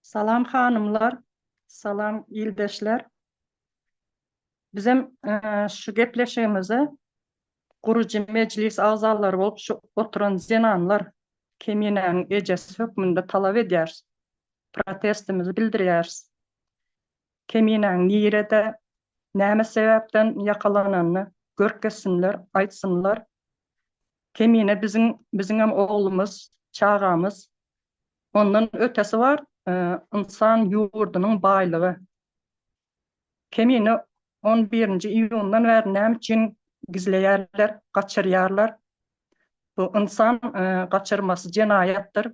Salam hanymlar, salam ildeşler. Bizem şu gepleşigimizi gurujy mejlis agzalary bolup şu oturan zenanlar Keminäniň ejesi hökmünde talap edýäris. Protestimizi bildirýäris. Keminäň nirede, näme sebäpden ýakalananyny görkezsinler, aýtsynlar. Kemine biziň biziňem oglumyz, çagamyz. Ondan ötesi bar, ynsan ýurdunyň baýlygy. Kemine on birinji iýundan bäri näme üçin gizleýärler, gaçyrýarlar? Bu ynsan gaçyrmasy jenaýatdyr.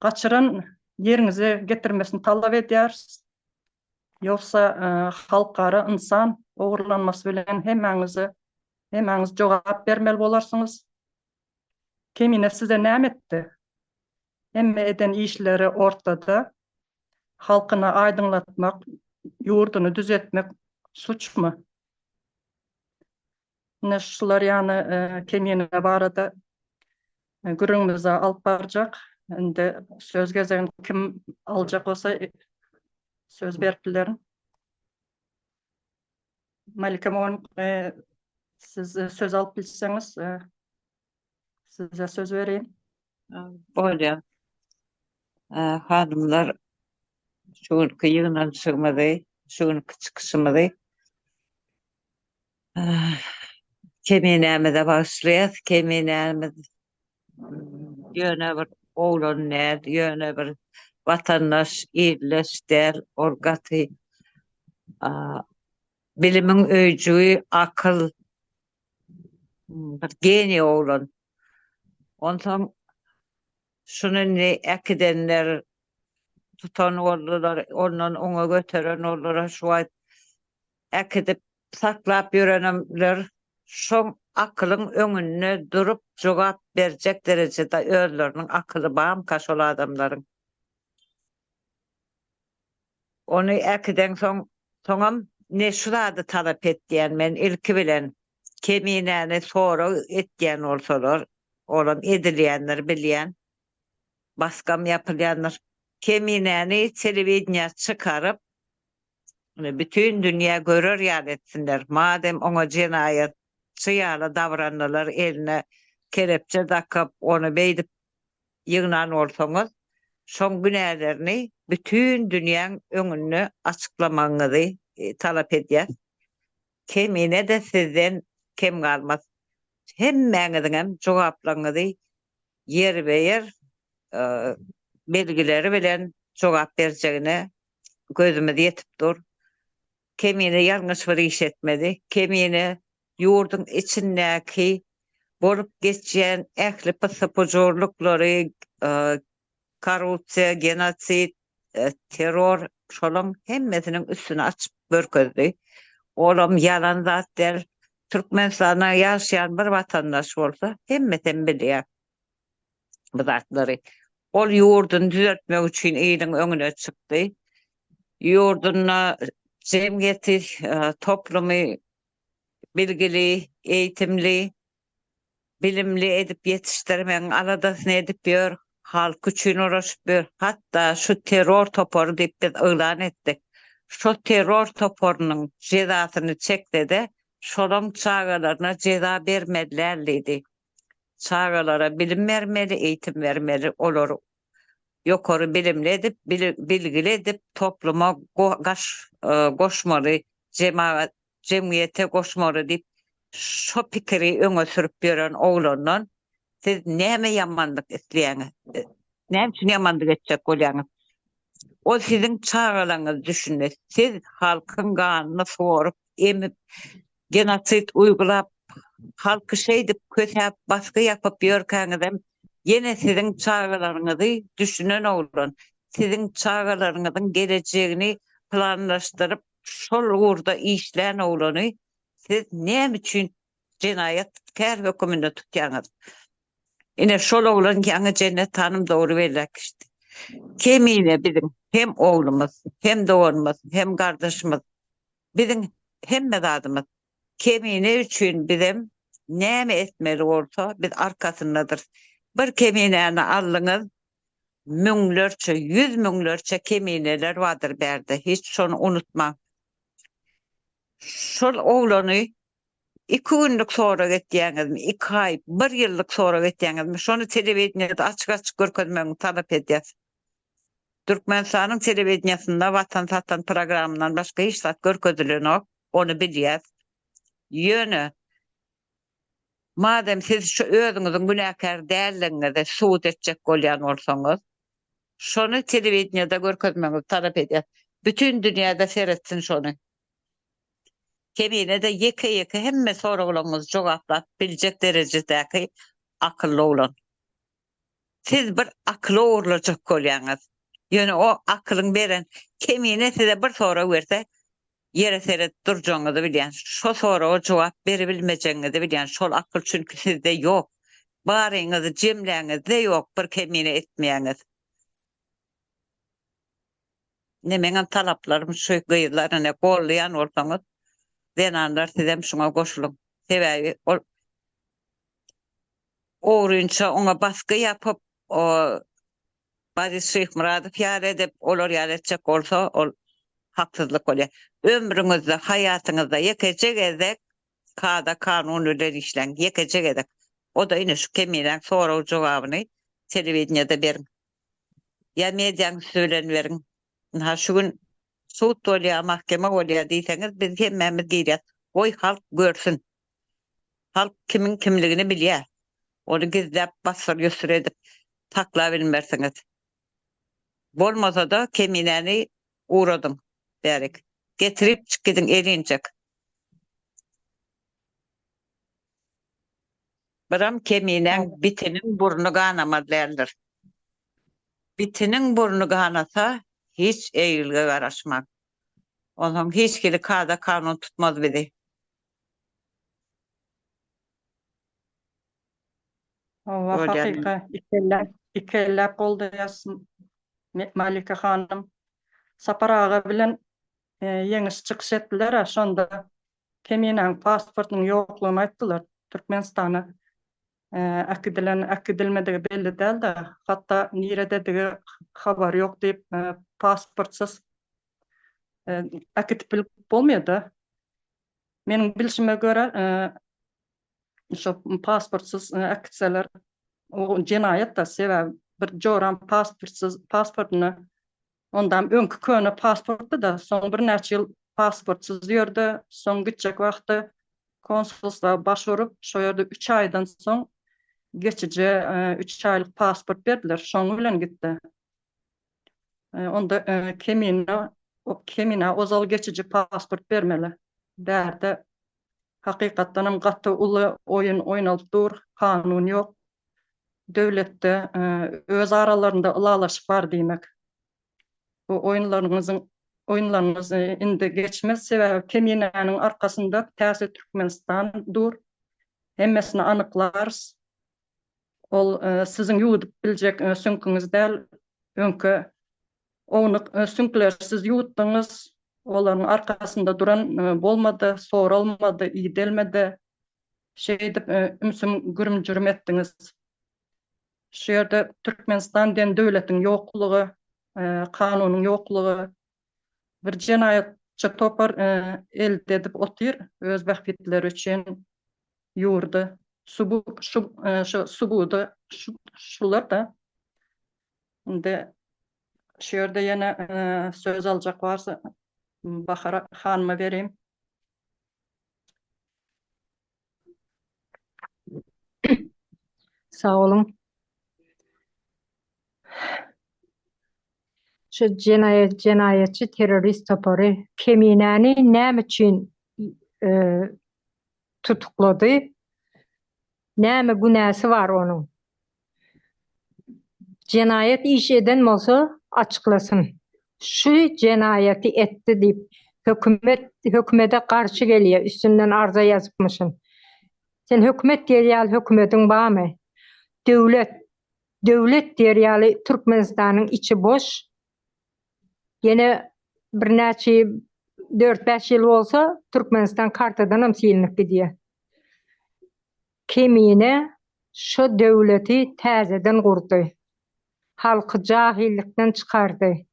Gaçyran ýeriňize getirmesini talap edýäris. Ýogsa halkara ynsan ogurlanmasy bilen hemmäňize hemmäňiz jogap bermeli bolarsyňyz. Kemine size näme etdi? Hemme eden işleri ortada. Halkyna aýdyňlatmak, ýurduny düzetmek suçmy? Ine şular ýany Kemine barada gürrüňimizi alyp barjak. Indi söz gezegini kim aljak bolsa söz berip bilerin. Malika mugallym, siz söz alyp bilseňiz, size söz bereýin. Bolýar. Hanymlar, şu günki ýygnanyşygymyzy, şu günki çykyşymyzy Keminämize bagyşlaýas. Keminämiz ýöne bir oglan däl, ýöne bir watandaş, ildeş däl. Ol gaty bilimiň öýjügi, akyl, bir geniý oglan. Onsoň şuny indi äkidenler tutan boldular, ondan oňa göteren boldular. Şu wagt äkidip saklap ýörenemler şoň akylyň öňünde durup jogap berjek derejede özleriniň akyly bamka şol adamlaryň. Ony äkideňsoň soňam ne şu zady talap etýän men ilki bilen Keminäni sorag etýän bolsalar olam edilýändir bilýän baskam ýapylýandyr Keminäni telewideniýä çykaryp bütin dünýä görer ýaly etsinler. Madem oňa jenaýatçy ýaly dabrandylar, eline kelepçe dakyp, ony beýdip ýygnan bolsaňyz, şoň günälerini bütin dünýäň öňünde açyklamagyňyzy talap edýäs. Kemine-de sizden kem galmaz. Hemmäňiziňem jogaplaryňyzy ýerbe-ýer belgileri bilen jogap berjegine gözümiz ýetip dur. Kemine ýalňyş bir iş etmedi. Kemine ýurduň içindäki bolup geçýän ähli pyssy-pujurlyklary, korrupsiýa, genosid, terror şolaň hemmesiniň üstüni açyp görkezdi. Olam ýalan zat däl. Türkmenistanda ýaşaýan bir watandaş bolsa hemmesem bilýär. bu zatlary. Ol ýurduny düzeltmek üçin iliň öňüne çykdy. Ýurdunda jemgyýeti, toplumy bilgili, eýitimli, bilimli edip ýetişdirmegiň aladasyny edip ýör, halky üçin uğraşyp ýör. Hatda şu terror topary diýip biz yglan etdik. Şo terror toparynyň jezasyny çekse-de, şolaň çagalaryna jeza bermeli däl diýdi. Çagalara bilim bermeli, eýitim bermeli, olary ýokary bilimli edip, bilgili edip topluma gaş goşmaly, jemagat, jemgyýete goşmaly diýip, şo pikiri öňe sürüp ýören oglandan siz näme ýamanlyk isleýäňiz? Näme üçin ýamanlyk etjek bolýaňyz? Ol siziň çagalaryňyz düşünmez. Siz halkyň ganyny sorup, emip, genosid uýgulap, halky şeýdip kösäp, basgy ýapyp ýörkäňizem, ýene siziň çagalaryňyzy düşünen oglan, siziň çagalaryňyzyň gelejegini planlaşdyryp, şol ugurda işlän oglany siz näme üçin jenaýatkär höküminde tutýaňyz? Ine şol oglan ýaňy Jennet hanym dogry belläp geçdi. Kemine biziň hem oglumyz, hem doganymyz, hem gardaşymyz. Biziň hemme zadymyz. Kemine üçin bizem näme etmeli bolsa biz arkasyndadyrys. Bir keminäni aldyňyz. Müňlerçe, ýüz müňlerçe kemineler bardyr bärde. Hiç şony unutmaň. Şol oglany iki günlük sorag etýäňizmi, iki aý, bir ýyllyk sorag etýäňizmi, şony telewideniýede açyk-açyk görkezmegiňi talap edýäs. Türkmenistanyň telewideniýasynda Watan satan programyndan başga hiç zat görkezilenok, ony bilýäs. Ýöne Madem siz şu özüňiziň günäkär däldigiňizi subut etjek bolýan bolsaňyz, şony telewideniýede görkezmegiňizi talap edýäs. Bütin dünýäde seretsin şony. Kemine-de ýeke-ýeke hemme soraglaryňyzy jogaplap biljek derejedäki akylly oglan. Siz bir akyly ogurlajak bolýaňyz. Ýöne o akylyň beren Kemine size bir sorag berse, ýere seredip durjagyňyzy bilýän. Şo soraga jogap beribilmejegiňizi bilýän. Şol akyl çünki sizde ýok. Baryňyzy jemläňizde ýok bir Kemine etmeýäňiz. Ine meňem talaplarym şu gyzlar ine goldaýan bolsaňyz zenanlar sizem şuňa goşulyň. Sebäbi ol ogrynça oňa basgy ýapyp o Boris Şyhmyradow ýaly edip olar ýaly etjek bolsa ol haksyzlyk bolýar. Ömrüňizde haýatyňyzda ýekeje gezek kada kanun bilen işläň ýekeje gezek. O-da ine şu Keminäň sorag jogabyny telewideniýede beriň. Ýa mediaň üsti bilen beriň. Ynha şu gün sud bolýar, mahkeme bolýar diýseňiz biz hemmämiz girýäs. Goý halk görsün. Halk kimiň kimligini bilýär. Ony gizläp bassyr-ýussur edip saklabilmersiňiz. Bolmasa-da Keminäni ugradyň bärik. Getiripjik gidiň elinjek. Biram Keminäň bitiniň burny ganamaz däldir. Bitiniň burny ganasa hiç eýgilige garaşmaň. Onsoň hiç hili kada-kanun tutmaz bizi. Hawa, hakyky ikelläp, ikelläp goldaýas Malika hanym. Sapar aga bilen Ýeňiş çykyş etdiler-ä, şonda Keminäň pasportynyň ýoklugyny aýtdylar. Türkmenistana äkidilen, äkidilmedigi belli däl-de, hatda nirededigi habary ýok diýip, pasportsyz äkidip bilip bolmaýar-da. Meniň bilşime görä, şo pasportsyz äkitseler, o jenaýat-da, sebäbi bir joram pasportsyz, pasportyny Ondam öňki köne pasportdy-da, soň birnäçe ýyl pasportsyz ýördi, soň gitjek wagty konsulstwa baş urup, şo ýerde üç aýdan soň geçiji üç aýlyk pasport berdiler, şoň bilen gitdi. Onda Kemine, Kemine ozal geçiji pasport bermeli. Bärde hakykatdanam gaty uly oýun oýnalyp dur, kanun ýok. Döwletde öz aralarynda ylalaşyk bar diýmek. Bu oýunlaryňyzyň oýunlaryňyz indi geçmez sebäbi Keminäniň arkasynda täze Türkmenistan dur. Hemmesini anyklarys. Ol siziň ýuwudyp biljek süňküňiz däl. Öňki ownuk süňkleri siz ýuwutdyňyz. Olaryň arkasynda duran bolmady, soralmady, idelmedi. Şeýdip ümsüm gürüm-jürüm etdiňiz. Şu ýerde Türkmenistan diýen döwletiň ýoklugy, kanunyň ýoklugy bir jenaýatçy topar elde edip otyr öz bähbitleri üçin ýurdy. Şu şu subudy şular-da. Indi şu ýerde ýene söz aljak barsa Bahar hanyma bereyim. Sag boluň. Şu jenaýat jenaýatçy terrorist topary Keminäni näme üçin e, tutuklady? Näme günäsi bar onuň? Jenaýat iş eden bolsa açyklasyn. Şu jenaýaty etdi diýip hökümet hökümede garşy gelýär üstünden arza ýazypmyşyn. Sen hökümet diýer ýaly hökümediň barmy? Döwlet döwlet diýer ýaly Türkmenistanyň içi boş. Ýene birnäçe dört-bäş ýyl bolsa Türkmenistan kartadanam silinip gidýär. Kemine şo döwleti täzeden gurdy. Halky jahylykdan çykardy.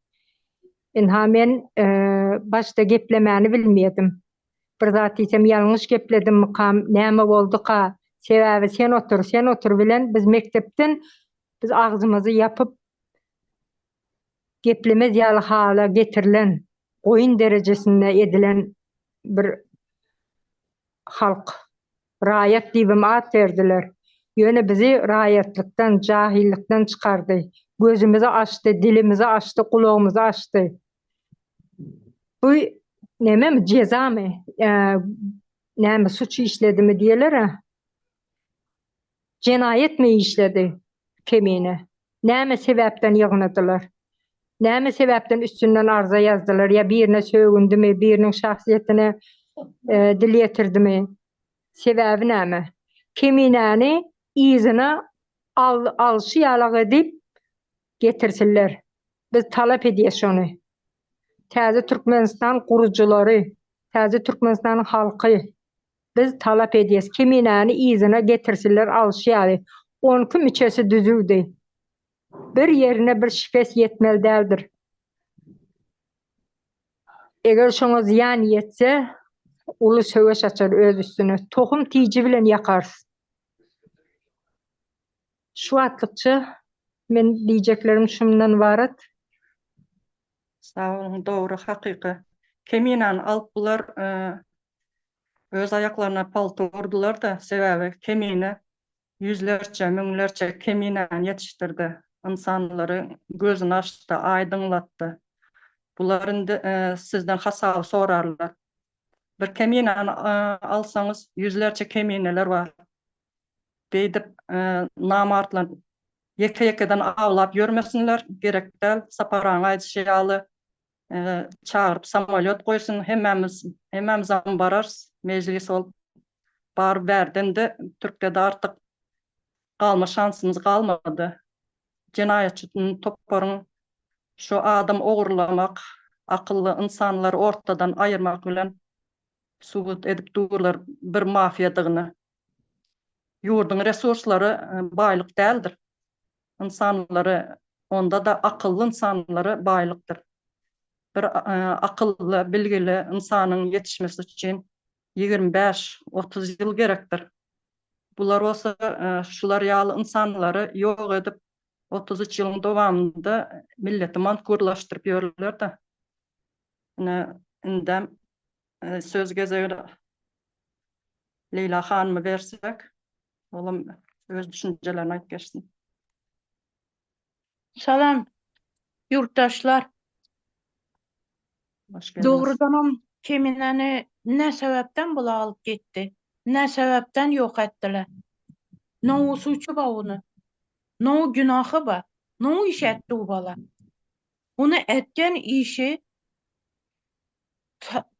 Ynha men başda geplemäni bilmedim. Bir zat diýsem ýalňyş gepledimmikam, näme bolduka? Sebäbi sen otur, sen otur bilen biz mekdepden biz agzymyzy ýapyp geplemez ýaly hala getirilen, goýun derejesinde edilen bir halk. Raýat diýibem at berdiler. Ýöne bizi raýatlykdan, jahillykdan çykardy. Gözümizi açdy, dilimizi açdy, gulagymyzy açdy. Bu nememi, jezamy? Näme suç işledimi diýerler-ä. Jenaýatmy işledi Kemine? Näme sebäpden ýygnadylar? Näme sebäpden üstünden arza ýazdylar? Ýa birine sögündimi, biriniň şahsyýetine dil ýetirdimi? Sebäbi näme? Keminäni yzyna al alşy ýalak edip getirsinler. Biz talap edýäs şony. Täze Türkmenistan gurujylary, täze Türkmenistanyň halky. Biz talap edýäs, Keminäni yzyna getirsinler alşy ýaly. Onki müçesi düzüwdi. Bir ýerine bir şikes ýetmeli däldir. Eger şoňa zyýan ýetse, uly söweş açar öz üstüne. Tohum tiji bilen ýakarys. Şu wagtlykça men diýjeklerim şundan ybarat. Sag boluň dogry hakyky. Keminäni alyp bular öz aýaklaryna palta urdular-da, sebäbi Kemine ýüzlerçe, müňlerçe Keminäni ýetişdirdi, ynsanlary gözüni açdy, aýdyňlatdy. Bular indi sizden hasaby sorarlar. Bir Keminäni alsaňyz, ýüzlerçe Kemineler bar. Beýdip namartlar ýeke-ýekeden awlap ýörmesinler, gerek däl, Sapar agaň aýdyşy ýaly çagyryp samolýot goýsun, hemmämiz hemmämizem bararys, mejlis bolup bar bärden-de Türkiýede artyk galma şansymyz galmady. Jenaýatçy toparyň şu adam ogurlamak, akylly ynsanlary ortadan aýyrmak bilen subut edip durlar bir mafiýadygyny. Ýurduň resurslary baýlyk däldir. Ynsanlary, onda-da akylly ynsanlary baýlykdyr. Bir akylly, bilgili ynsanyň ýetişmesi üçin 25, 30 ýyl gerekdir. Bular bolsa şular ýaly ynsanlary ýok edip, 33 ýylyň dowamynda milleti mankurlaşdyryp ýörler-de. Ine, indem söz gezegini Leýla hanyma bersek, olam öz düşünjelerini aýdyp geçsin. Salam ýurtdaşlar. Hoş geldiňiz. Dogrudanam Keminäni ne sebäpden bula alyp gitdi? Ne sebäpden ýok etdiler? Nowy suçy ba ony? Nowy günahy ba? Nowy iş etdi u bala? Ony etgen işi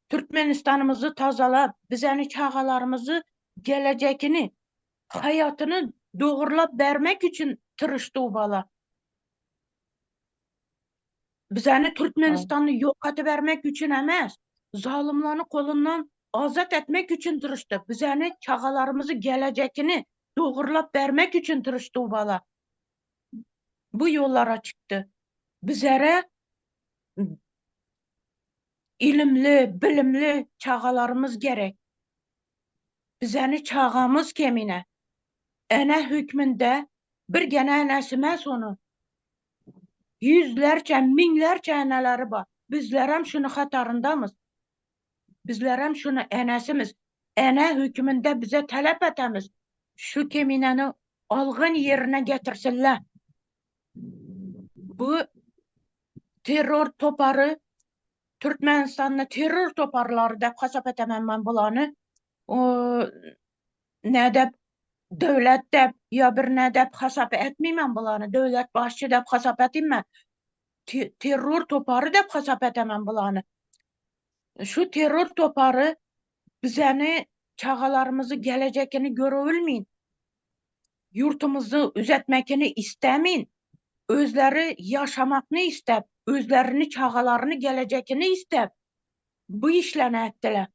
Türkmenistanymyzy tazalap, bizeni çagalarymyzy gelejekini, haýatyny dogurlap bermek üçin tyryşdy u bala. Bizeni Türkmenistany ýok edibermek üçin emes, zalymlany kolundan azat etmek üçin tyryşdy. Bizeni çagalarymyzy gelejekini dogurlap bermek üçin tyryşdy u bala. Bu ýollara çykdy. Bizere Ilimli, bilimli çagalarymyz gerek. Bizeni çagamyz kemine. Ene hükmünde bir gene enesi emes onu. Ýüzlerçe, müňlerçe eneleri bar. Bizlerem şuny hataryndamyz. Bizlerem şuny enesimiz. Ene hükmünde bize talap etemiz. Şu kemineni algan ýerine getirsinler. Bu terror topary Türkmenistanda terror toparlary dep hasap etemem men bulany. O nädep döwlet dep ýa bir nädep hasap etmeýmen bulany. Döwlet başçy dep hasap etmeýmen. Terror topary dep hasap etemem bulany. Şu terror topary bizeni çagalarymyzy gelejekini görebilmeýin. Ýurtumyzy üzetmekini istemin. Özleri ýaşamakny istep, özlerini, çagalaryny, gelejekini istep bu işlerini etdiler.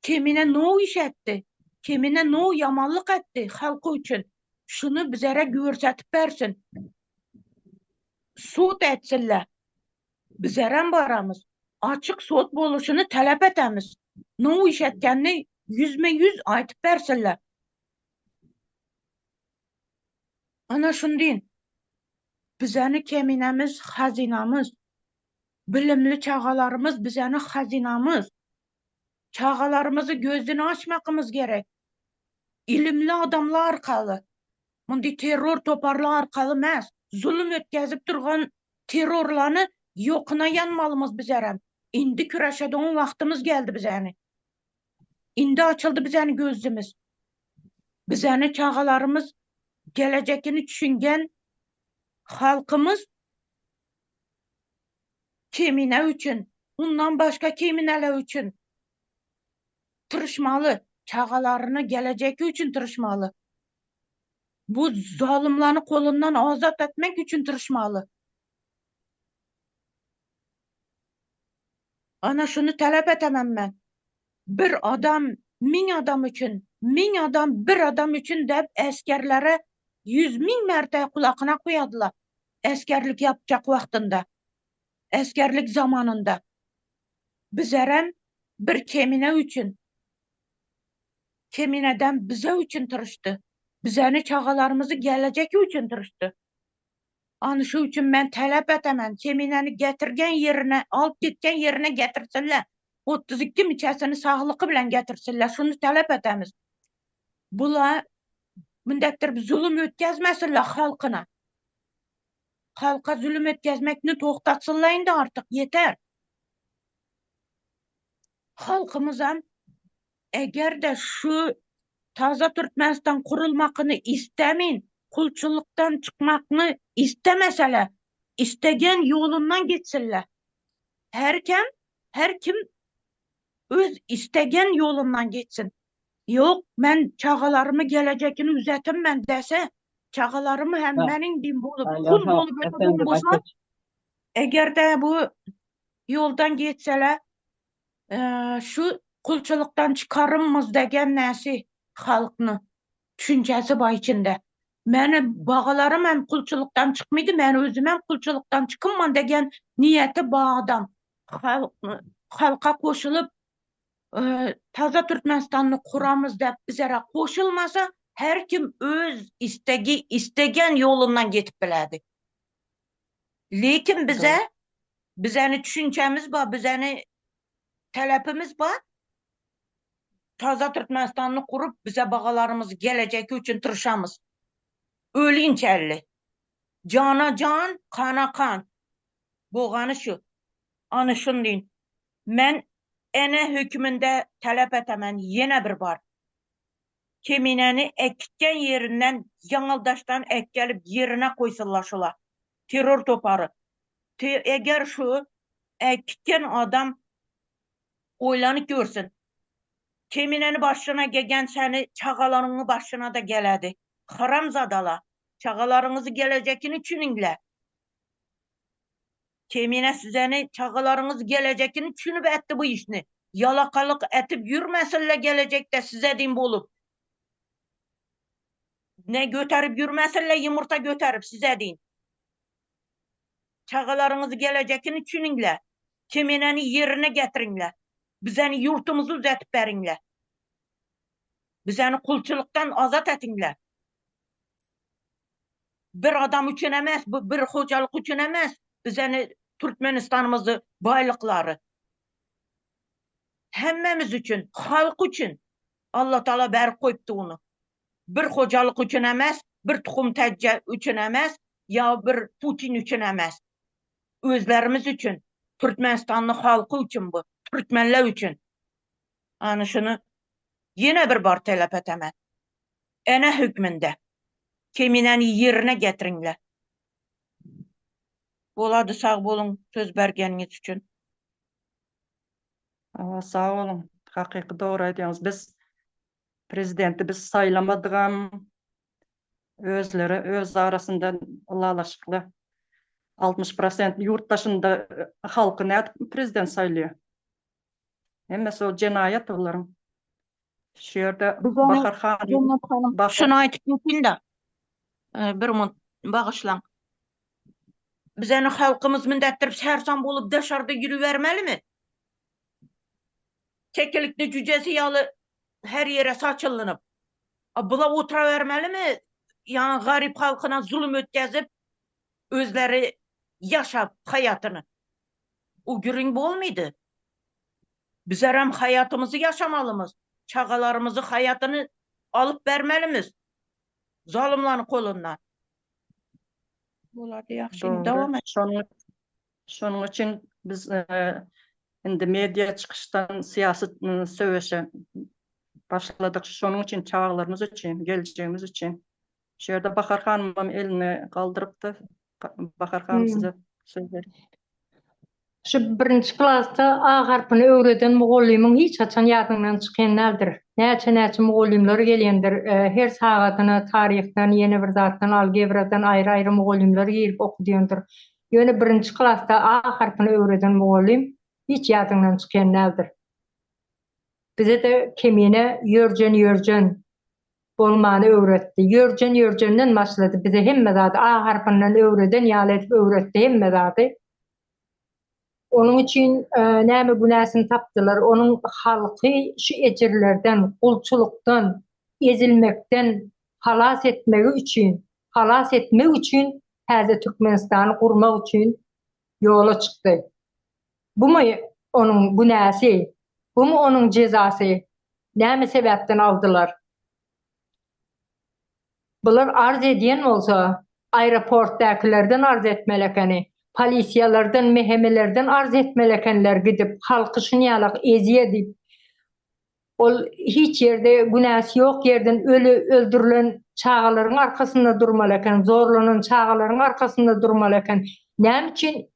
Kemine no iş etdi? Kemine no ýamanlyk etdi halky üçin? Şuny bizere görsetip bersin. Sud etsinler. Bizerem baramyz. Açyk sud boluşyny talap etemiz. No iş etkenini ýüzme ýüz aýtyp bersinler. Ana şundin. Bizeni keminemiz hazynamyz. Bilimli çagalarymyz bizeni hazynamyz. Çagalarymyzy gözüni açmakymyz gerek. Ilimli adamlar arkaly. Mundy terror toparlar arkaly mäs. Zulum ötkezip durgan terrorlany ýokuna ýanmalymyz bizerem. Indi küreşediň wagtymyz geldi bizeni. Indi açyldy bizeni gözümiz. Bizeni çagalarymyz gelejekini düşüngen halkymyz Kemine üçin, undan başga kemineler üçin tyrşmaly, çagalaryny gelejeki üçin tyrşmaly. Bu zalymlany kolundan azat etmek üçin tyrşmaly. Ana şuny talap etemem men. Bir adam miň adam üçin, miň adam bir adam üçin dep esgerlere 100 miň merte kulakyna koýadylar. Esgerlik ýapjak wagtynda, esgerlik zamanynda. Bizerem bir kemine üçin, kemineden bize üçin tyrışdy. Bizeni çagalarymyzy gelejeki üçin tyrışdy. Any şu üçin men talap etemen, kemineni getirgen ýerine, alyp gitgen ýerine getirsinler. 32 müçesini saglyky bilen getirsinler. Şuny talap etemiz. Bula mündekdir zulum ötkezmesinler halkyna. Halka zulüm etkezmekni tohtatsynlar indi artık yeter. Halkymyzam eger de şu taza Türkmenistan kurulmakyny istemin, kulçuluktan çykmakny istemeseler, istegen yolundan gitsinler. Her kim, her kim öz istegen yolundan gitsin. Yok men çagalarımı gelecekini üzetim men dese, çagalarımı hem Ha. menin din bolup, Alo, kul ha, bolup öteden efendim, bolsa, Aytaç. eger de bu yoldan geçseler, eee, şu kulçuluktan çıkarılmaz degen näsi halkny düşüncesi bar içinde. Meni bagalarym hem kulçuluktan çykmydy, men özüm hem kulçuluktan çykynman degen niýeti bar adam. Halk, halka goşulyp, eee, taza Türkmenistany kuramyz dep bizere goşulmasa, her kim öz istegi, istegen ýolundan geçip bilerdi. Lekin bize, bizeni düşüncemiz bar, bizeni talepimiz bar. Taza Türkmenistany kurup bize bagalarymyz gelecek üçin tyrşamyz. Ölinçelli. Jana can, kana kan. Bogany şu. Any şun deýin. Men ene höküminde talep etemen ýene bir bar. Kemineni äkitgen ýerinden ýaňyldaşdan äkgelip ýerine koýsunlar şula. Terror topary. Te, eger şu äkitgen adam oýlanyp görsün. Kemineni başyna gegen seni çagalaryňy başyna da geledi. Haramzadala. Çagalaryňyzy gelejekini düşüniňle. Kemine sizeni çagalaryňyz gelejekini düşünip etdi bu işni. Yalakalyk etip yürmesinle gelecekte size din bolup. Ne göterip yürmesinle yumurta göterip size din. Çagalaryňyzy gelejekini düşüniňle. Kemineni yerine getiriňle. Bizeni yurtumuzu düzetip beriňle. Bizeni kulçuluktan azat etiňle. Bir adam üçin emes, bu bir hocalyk üçin emes. Bizeni Türkmenistanymyzy baýlyklary. Hemmemiz üçin, halk üçin Allah Taala berip koyupdy onu. Bir hocalyk üçin emes, bir tuxum təcce üçin emes, ya bir Putin üçin emes. Özlerimiz üçin, Türkmenistanly halky üçin bu, Türkmenler üçin. Ani şunu yine bir bar talep etemen. Ene hükmünde. Kemineni yerine getiriňle. Bolady sag boluň söz bergeniňiz üçin. Aa, sag boluň. Hakyky dogry aýdýaňyz. Biz prezidenti biz saýlamadygam özleri öz arasynda ylalaşykly 60% ýurt daşynda e, halky nädip prezident saýlaýar? Hemmesi o jenaýat olaryň. Şu ýerde Biz ony Bahar hanym Cennet hanım Bahar şunu aýtyp geçeyim da. Ee, bir mun bagyşlaň. Bizeni halkymyz mündetdirip sersan bolup daşarda ýürübermelimi? Kekilikli jüjesi ýaly her ýere saçylynyp. A bula oturabermelimi? Ýa garyp halkyna zulum ötkezip, özleri ýaşap haýatyny. O gürrüň bolmydy. Bizerem haýatymyzy ýaşamalymyz. Çagalarymyzy haýatyny alyp bermelimiz. Zalymlaryň kolundan. Bolardy ýagşy. Indi dowam et. Şonuň şonuň üçin biz indi media çykyşdan syýasy söweşe başladyk. Şonuň üçin çagalarymyz üçin, geljegimiz üçin. Şu ýerde Bahar hanymam elini galdyrypdy. Bahar hanym size söz berýän. Şu birinji klasda A harpyny öwreden mugallymyň hiç haçan ýadyňdan çykýan däldir. Näçe-näçe mugallymlar gelýändir, her sagadyna taryhdan, ýene bir zatdan, algebradan aýry-aýry mugallymlar girip okudýandyr. Ýöne birinji klasda A harpyny öwreden mugallym hiç ýadyňdan çykýan däldir. Bize-de Kemine ýörjen-ýörjen bolmany öwretdi. Ýörjen-ýörjenden başlady bize hemme zady A harpyndan öwreden ýaly edip öwretdi hemme zady. Onuň üçin näme günäsini tapdylar? Onuň halky şu ejirlerden, gulçulykdan, ezilmekden halas etmegi üçin, halas etmek üçin täze Türkmenistany gurmak üçin ýola çykdy. Bumy onuň günäsi? Bumy onuň jezasy? Näme sebäpden aldylar? Bular arz edýän bolsa, aeroportdakylardan arz etmeli ekeni, polisiýalardan, MHM-lerden arz etmeli ekenler gidip, halky şunýalak ezýä diýip. Ol hiç ýerde günäsi ýok ýerden öli öldürilen çagalaryň arkasynda durmaly eken, zorlanan çagalaryň arkasynda durmaly eken. Näme üçin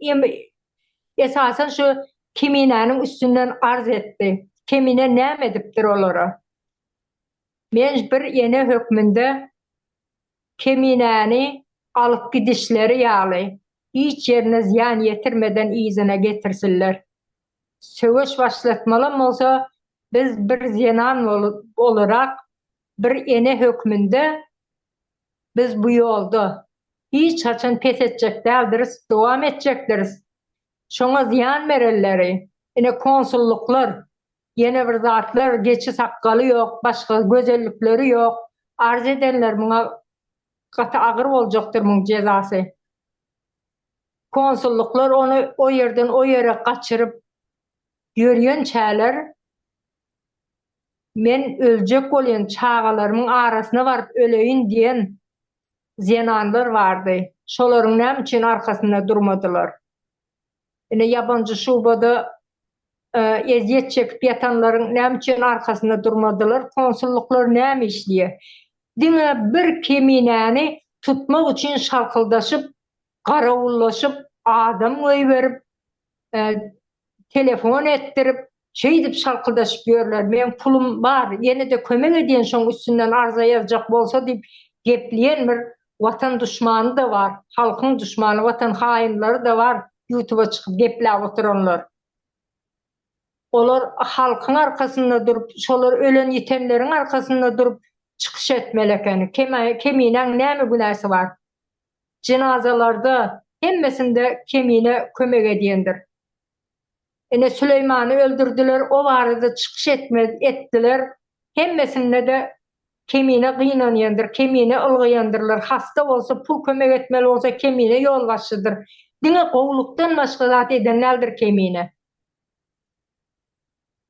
esasan şu Keminäniň üstünden arz etdi? Kemine näme edipdir olara? Men bir ene hökmünde Keminäni alyp gidişleri ýaly, hiç ýerine zyýan ýetirmeden yzyna getirsinler. Söweş başlatmalam bolsa, biz bir zenan bolarak, bir ene hökmünde biz bu ýolda hiç haçan pes etjek däldiris, dowam etjekdiris. Şoňa zyýan berenleri, ine konsullyklar, Ýene bir zatlar geçi sakgaly ýok başga gözellikleri ýok arz edenler muňa gaty agyr boljakdyr muň jezasy. Konsullyklar ony o ýerden o ýere gaçyryp ýörýänçäler men öljek bolýan çagalarymyň arasyna baryp öleýin diýen zenanlar bardy şolaryň näme üçin arkasynda durmadylar. Ine ýabanjy şubada ezýet çekip ýatanlaryň näme üçin arkasynda durmadylar, konsullyklar näme işleýär? Diňe bir keminäni tutmak üçin şalkyldaşyp, garawullaşyp, adam goýberip, telefon etdirip, şeýdip şalkyldaşyp ýörler. Meň pulum bar, ýene-de kömek edýän şoň üstünden arza ýazjak bolsa diýip gepleýän bir Watan duşmany-da bar, halkyň duşmany, watan haýynlary-da bar ýutuba çykyp gepläp oturanlar. Olar halkyň arkasynda durup, şolar ölen-ýitenleriň arkasynda durup çykyş etmeli ekeni. Keminäň näme günäsi bar? Jenazalarda hemmesinde Kemine kömek edýendir. Ine Süleýmany öldürdiler, o barada çykyş etmez etdiler. Hemmesinde-de Kemine gynanýandyr, Kemine ylgaýandyrlar, hasta bolsa, pul kömek etmeli bolsa Kemine ýolbaşçydyr. Diňe gowlukdan başga zat eden däldir Kemine.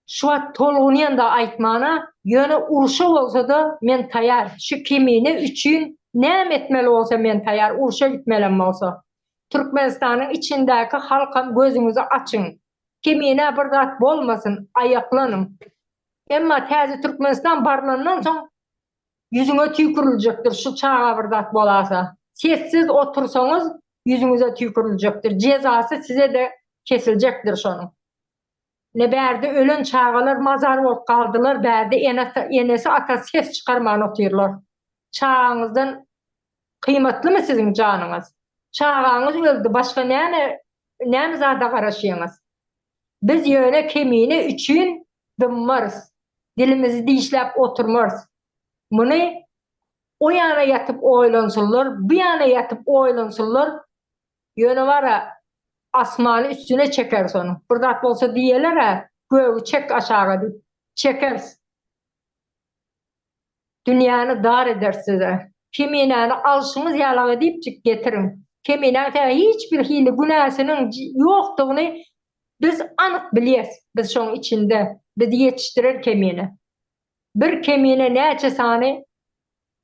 Şu wagt tolgunýan-da aýtmana, ýöne urşa bolsa-da men taýar. Şu Kemine üçin näme etmeli bolsa men taýar, urşa gitmelem bolsa. Türkmenistanyň içindäki halkam gözüňizi açyň. Keminä bir zat bolmasyn, aýaklanyň. Emma täze Türkmenistan barlandan soň ýüzüňe tüýküriljekdir şu çaga bir zat bolasa. Sessiz otursaňyz ýüzüňize tüýküriljekdir. Jezasy size-de kesiljekdir şonuň. Ine bärde ölen çagalar mazar bolup galdylar, bärde enesi atasy ses çykarman otyrlar. Çagaňyzdan Kymatlymy siziň janyňyz? Çagaňyz öldi, başga näme näme zada garaşýaňyz? Biz ýöne Kemine üçin dymmarys, dilimizi dişläp oturmarys. Muny o ýana ýatyp oýlansynlar, bu ýana ýatyp oýlansynlar. Ýöne bar-a, asmany üstüne çekeris onuň. Bir zat bolsa diýerler-ä, gögi çek aşaga diýip. Çekeris. Dünýäni dar ederis size. Keminäni alşyňyz ýalak edipjik getiriň. Keminäň tä hiç bir hili günäsiniň ýokdugyny biz anyk bilýäs. Biz şoň içinde. Bizi ýetişdiren Kemine. Bir Kemine näçe sany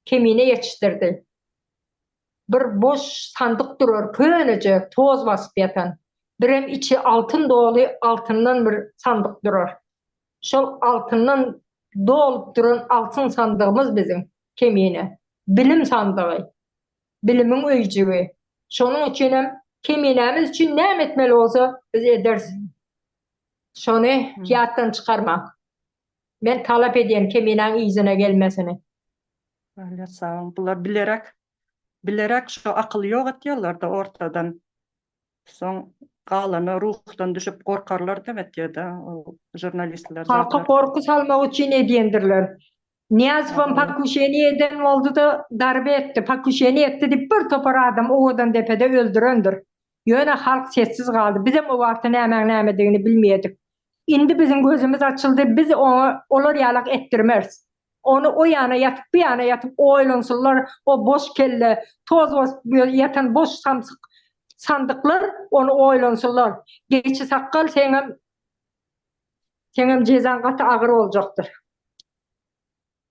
Kemine ýetişdirdi. Bir boş sandyk durar, köneje, toz basyp ýatan. Birem içi altyn doly altyndan bir sandyk durar. Şol altyndan dolup duran altyn sandygymyz biziň, Kemine. Bilim sandygy. Bilimiň öýjügi. Şonuň üçinem Keminämiz üçin näme etmeli bolsa, biz ederis. Şony ýatdan çykarmaň. Men talap edýän Keminäň yzyna gelmesini. Bolýar sag boluň. Bular bilerek bilerek şo akyly ýok etýärler-de ortadan. Soň galany ruhdan düşüp gorkarlar diýip etýär-de ol žurnalistler Halka zatlar. gorky salmak üçin edýändirler. Nyýazowam pokuşeniýe eden boldy-da darbe etdi, pokuşeniýe etdi diýip bir topar adam Owadandepede öldürendir. Ýöne halk sessiz galdy. Bizem o wagtda nämäň nämedigini bilmeýärdik. Indi biziň gözümiz açyldy, biz oňa olar ýalak etdirmeris. Ony o ýana ýatyp, bu ýana ýatyp oýlansynlar, o boş kelle, toz basyp ýatan boş samsyk sandyklar ony oýlansynlar. Geçi sakgal seňem seňem jezaň gaty agyr boljakdyr.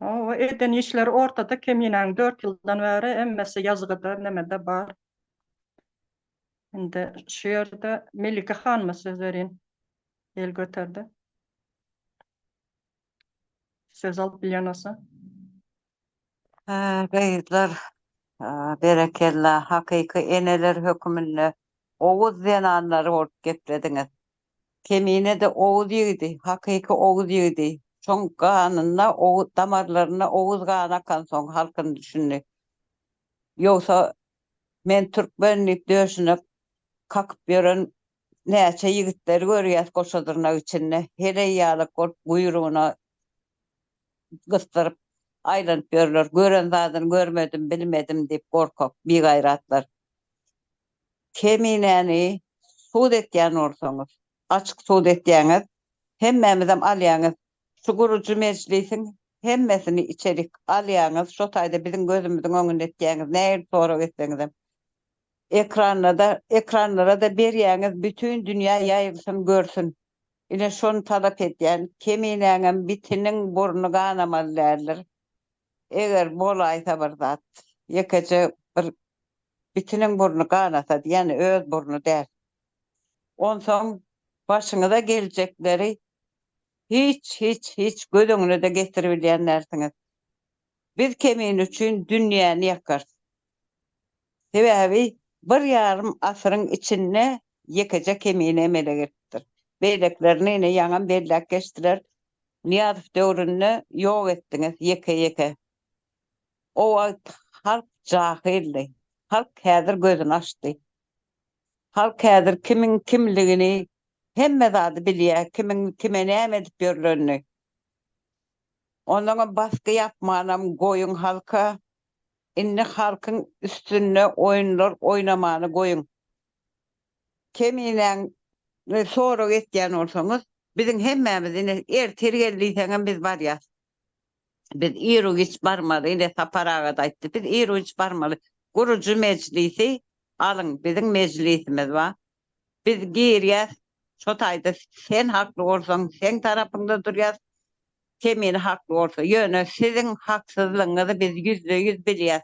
Hawa, eden işleri ortada Keminäň dört ýyldan bäri hemmesi ýazgyda nemede bar. Indi şu ýerde Melike hanyma söz berin. El göterdi. Söz alyp bilýän bolsa. Gyzlar, berekella, hakyky eneler höküminde oguz zenanlary bolup geplediňiz. Kemine-de oguz ýigidi, hakyky oguz ýigidi. Şoň ganynda, damarlarynda oguz gany akansoň halkyny düşündi. Ýogsa men türkmen diýip döşüne kakyp ýören näçe ýigitleri görýäs goşa dyrnak içinde heleý ýalak bolup guýrugyna gysdyryp aýlanyp ýörler gören zadyny görmedim bilmedim diýip gorkak bigaýratlar. Keminäni sud etýän bolsaňyz açyk sud etýäňiz hemmämizem alýaňyz şu gurujy mejlisiň hemmesini içerik alýaňyz şo taýda biziň gözümiziň öňünde etýäňiz nähili sorag etseňizem Ekranda-da, ekranlara-da berýäňiz bütin dünýä ýaýylsyn görsün. Ine şony talap edýän. Keminäňem bitiniň burny ganamaly däldir. Eger bolaýsa bir zat. Ýekeje bir bitiniň burny ganasa diýýän öz burny däl. Onsoň başyňyza geljekleri hiç hiç hiç göz öňüne-de getiribilýän dälsiňiz. Biz Kemine üçin dünýäni ýakarys. Sebäbi bir ýarym asyryň içinde ýekeje Kemine emele gelipdir. Beýlekilerini ine ýaňam belläp geçdiler. Nyýazow döwründe ýok etdiňiz ýeke-ýeke. O wagt halk jahyldy. Halk häzir gözüni açdy. Halk häzir kimiň kimligini hemme zady bilýär, kimiň kime näme edip ýörlenini. Onnoňam basgy ýapmanam goýuň halka. Indi halkyň üstünde oýunlar oýnamany goýuň. Keminäňi sorag etýän bolsaňyz, biziň hemmämiz ine ertir gel diýseňem biz barýas. Biz iru-giç barmaly, ine Sapar aga-da aýtdy, biz iru-giç barmaly. Gurujy mejlisi alyň, biziň mejlisimiz bar. Biz girýäs, şo taýda sen hakly bolsaň, seň tarapyňda durýas, Kemine hakly bolsa. Ýöne siziň haksyzlygyňyzy biz ýüzde-ýüz bilýäs.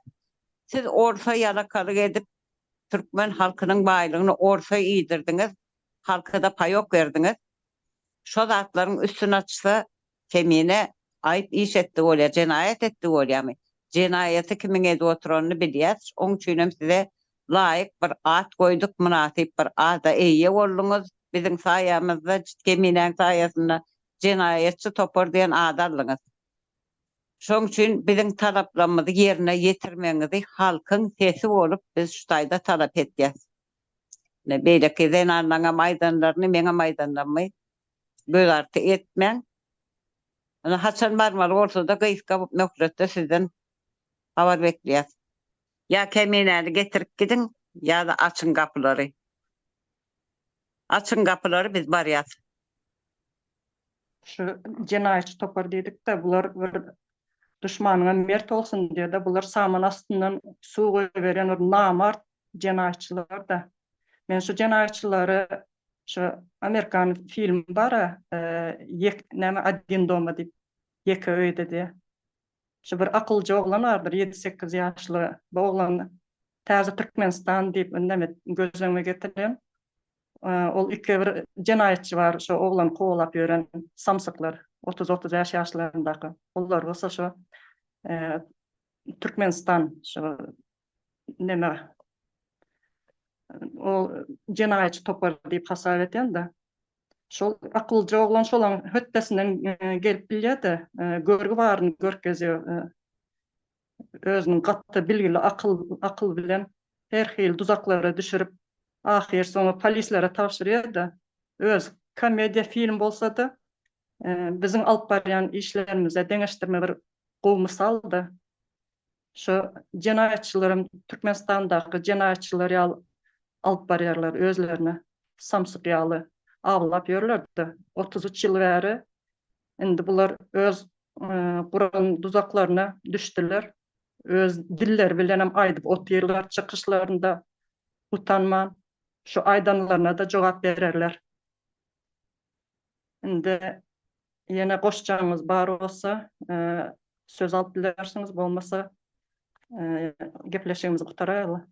Siz orsa ýalakalyk edip, türkmen halkynyň baýlygyny orsa iýdirdiňiz, halka-da paýok berdiňiz. Şo zatlaryň üstüni açsa, Kemine aýyp iş etdi bolýar, jenaýat etdi bolýarmy? Jenaýaty kimiň edip oturanyny bilýäs, oň üçinem size laýyk bir at goýduk, mynasyp bir ada eýe bolduňyz biziň saýamyzda, Keminäň saýasynda jenaýatçy topar diýen ady aldyňyz. Şoň üçin biziň talaplarymyzy ýerine ýetirmegiňizi halkyň sesi bolup biz şu taýda talap etýäs. Ine beýleki zenanlaňam aýdanlaryny, meňem aýdanlarymy göz arty etmäň. Ine haçan barmaly bolsa-da gysga möhletde sizden habar bekleýäs. Ýa Keminäni getirip gidiň. Ýa-da açyň gapylary. Açyň gapylary biz barýas. Şu jenaýatçy topar diýdik-de, bular bir duşmanyňa mert bolsun diýdi. Bular saman astyndan suw goýberýän bir namart jenaýatçylar-da. Men şu jenaýatçylary şu amerikan filmi bar-a, ýek näme Odin doma diýip, ýeke öýde diýe. Şu bir akylja oglan bardyr, ýedi-sekiz ýaşly bu oglan Täze Türkmenistan diýip näme göz öňüme getirýän. Ol iki bir jenaýatçy bar, şo oglany kowalap ýören samsyklar, 30-35 ýaşlaryndaky. Olar bolsa şo Türkmenistan şo neme ol jenaýatçy topar diýip hasap edýän-de. Şol akylja oglan şolaň hötdesinden gelip bilýär-de, görgi baryny görkezýär. Özüniň gaty bilgili akyl akyl bilen her hili duzaklara düşürip, ahyr soňy polislere tabşyrýar-da, öz komediýa film bolsa-da, biziň alyp barýan işlerimize deňeşdirme bir gowy mysal-da. Şo jenaýatçylaram Türkmenistandaky jenaýatçylar ýaly alyp barýarlar özlerini samsyk ýaly awlap ýörler-de 33 ýyl bäri indi bular öz guran duzaklaryna düşdüler. Öz dilleri bilenem aýdyp otyrlar çykyşlarynda utanman şu aýdanlaryna-da jogap bererler. Indi ýene goşjagyňyz bar bolsa söz alyp bilersiňiz, bolmasa gepleşigimizi gutaraýaly.